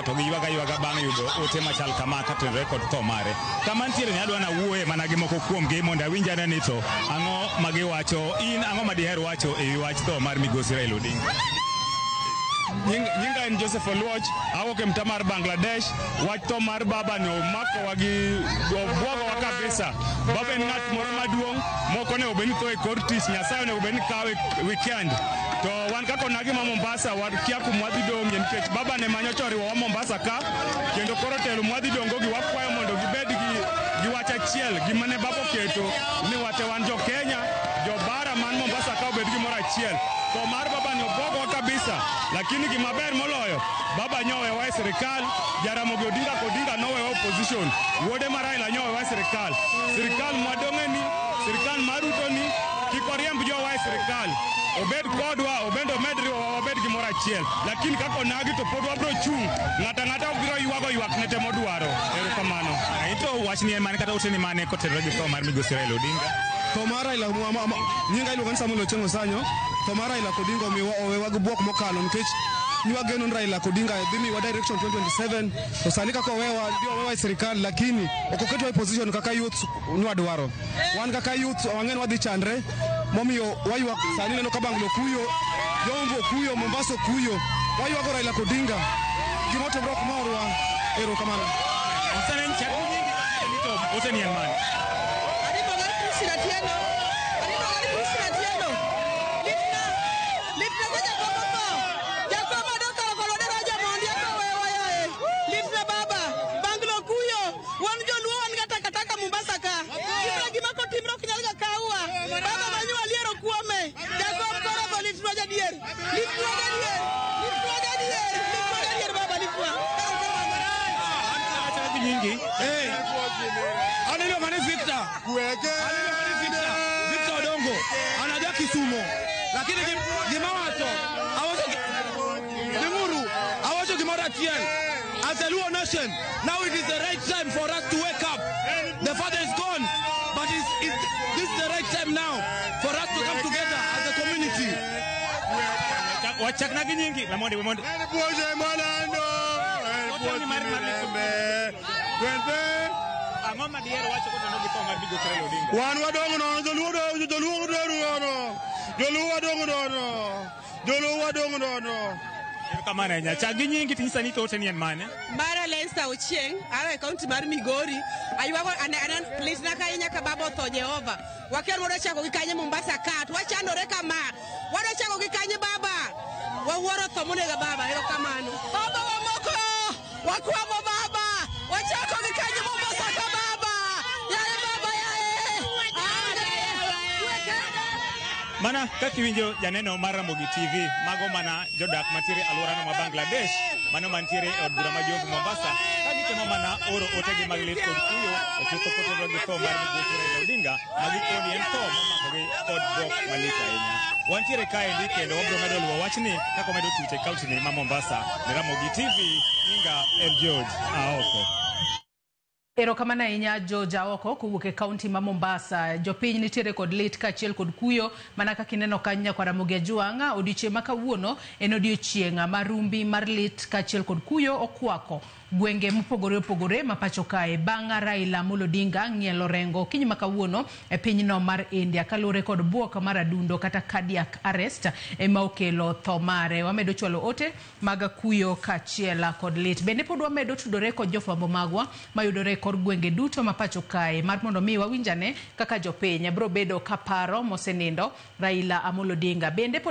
ka to giywago aywaga bang' yudo ote machal kama katenore kod tho mare. Kama ntiere ni adwa nawuoye mana gi moko kuomgi mondo awinj ane ni to ang'o ma giwacho. In ang'o ma diher wacho e wi wach tho mar migosi Raila Odinga? Nyinga en Joseph Oluoch, awuok e mtaa mar Bangladesh. Wach tho mar baba ni omakowa gi obwogowa kabisa. Baba en ng'at moro maduong' mok onego bed ni tho e kor tich, Nyasaye onego bed ni kawe weekend. To wan kaka onagi ma Mombasa wakia kuma wadhi dong'ie nikech baba ne manyocha oriwowa Mombasa ka kendo koro telo mwadhi dong'go gi wakwayo mondo gibed gi wach achiel gima ne baba oketo ni wate wan jo Kenya jo bara man Mombasa ka obed gimoro achiel. Tho mar baba ni obwogowa kabisa, lakini gima ber moloyo baba nyowewa e sirikal, Jaramogi Odinga Odinga nowewa opposition, wuode ma Raila nyowewa e sirikal. Sirikal mwadong'e ni, sirikal mar Ruto ni, kik oriemb jowa e sirikal, obed kodwa, obende omed riwowa wabed gimoro achiel. Lakini kaka onagi to pod wabro chung', ng'ato ang'ata biro ywago ywakne te modwaro. Erokamano. To wachni en mane kata oteni mane kotenore gi tho mar migosi Raila Odinga? Tho mar Raila nyinga iluongo ni Samuel Ochieng' Osanyo. Tho mar Raila Odinga omiwa owewa gi bwok mokalo nikech nwageno ni Raila Odinga dhi miwa direction 2027 to sani kaka owewa dhi owewa e sirikal lakini ok oketwa e position kaka youth nwadwaro. Wan kaka youth wang'e ni wadhi chandre momiyo waywak sani neno ka Banglo kuyo, Jombo kuyo, Mombasa kuyo. Waywago Raila Odinga. Gima otimore ok morwa. Erokamano. To oteni en mane? Aribo gar Christine Atieno. Aribo gar Christine Atieno. Litna. Litna ka jakom otho. Jakom odok koro koro daraja mondi eko wewa yae. Litna baba. Banglo kuyo. Wan joluo wan ga takataka Mombasa ka. Gimra gima kotimre ok nyal ga kawwa. Baba manyo waliero kuome. Jakom koro go litnwa jadier. Litnwa gadier. Litnwa gadier. Litnwa gadier baba litnwa. Nyingi. An iluonga ni Victor. An iluonga ni Victor. Victor Odongo. An aja Kisumo. Lakini gima wacho, awacho Limuru, awacho gimoro achiel. As a Luo nation, now it is the right time for us to wake up. The father is gone, but this is the right time now for us to come together as a community. Wachakna gi nyingi. Lamondi, Lamondi. En puoche malando, en Oteni mar puoche lembe. Ang'o ma diher wacho kotenore gi tho mar migosi Raila Odinga? Wan wadong' nono, joluo joluo dong' nono. Joluo wadong' nono. Joluo wadong' nono. Erokamano ahinya. Chak gi nyingi tinyisa ni to oteni en mane? Mara Lester Ochieng, aa e kaunti mar Migori. Aywago ane litna ka ahinya ka baba otho Jehova. Wakia ni wadwa chako gi kanye Mombasa ka to wachandore kama. Wadwa chako gi kanye baba. Wawuoro tho monego baba. Erokamano. Baba wamoko. Wakwamo baba. Wachako gi kanye Mombasa ka baba. Yaye baba yaye. Mana kaka iwinjo janeno mar Ramogi TV, mago mana jodak mantiere e alworano ma Bangladesh, mano mantiere e od bura ma Jomvu Mombasa, ka gitemo mana oro otegi mag lit kod kuyo e chutho kotenore gi tho mar migosi Raila Odinga, ma gikoni en tho momakogi kod bwok malit ahinya. Wantiere kaendi kendo wabiro medo luwo wachni kaka wamedo tuch e kaunti ni ma Mombasa. Ne Ramogi TV, nyinga en George Aoko. Erokamano ahinya George Aoko kowuok e kaunti ma Mombasa. Jopiny nitiere kod lit kaachiel kod kuyo mana kaka ineno kanyo nyakwar Ramogi Ajwang'. Odiochieng' ma kawuono en odiochieng' ma rumbi mar lit kaachiel kod kuyo okwako gwenge mopogore opogore ma pacho kae bang' Raila Amolo Odinga ng'ielo rengo okinyi ma kawuono e pinyno mar India kaluwore kod buok mar adundo kata cardiac arrest ema okelo tho mare. Wamedo chwalo ote mag kuyo kaachiel kod lit. Bende pod wamedo tudore kod jofwambo magwa mayudore e kor gwenge duto ma pacho kae mar mondo mi wawinjane kaka jopiny biro bedo ka paro mosenindo Raila Amolo Odinga. Bende pod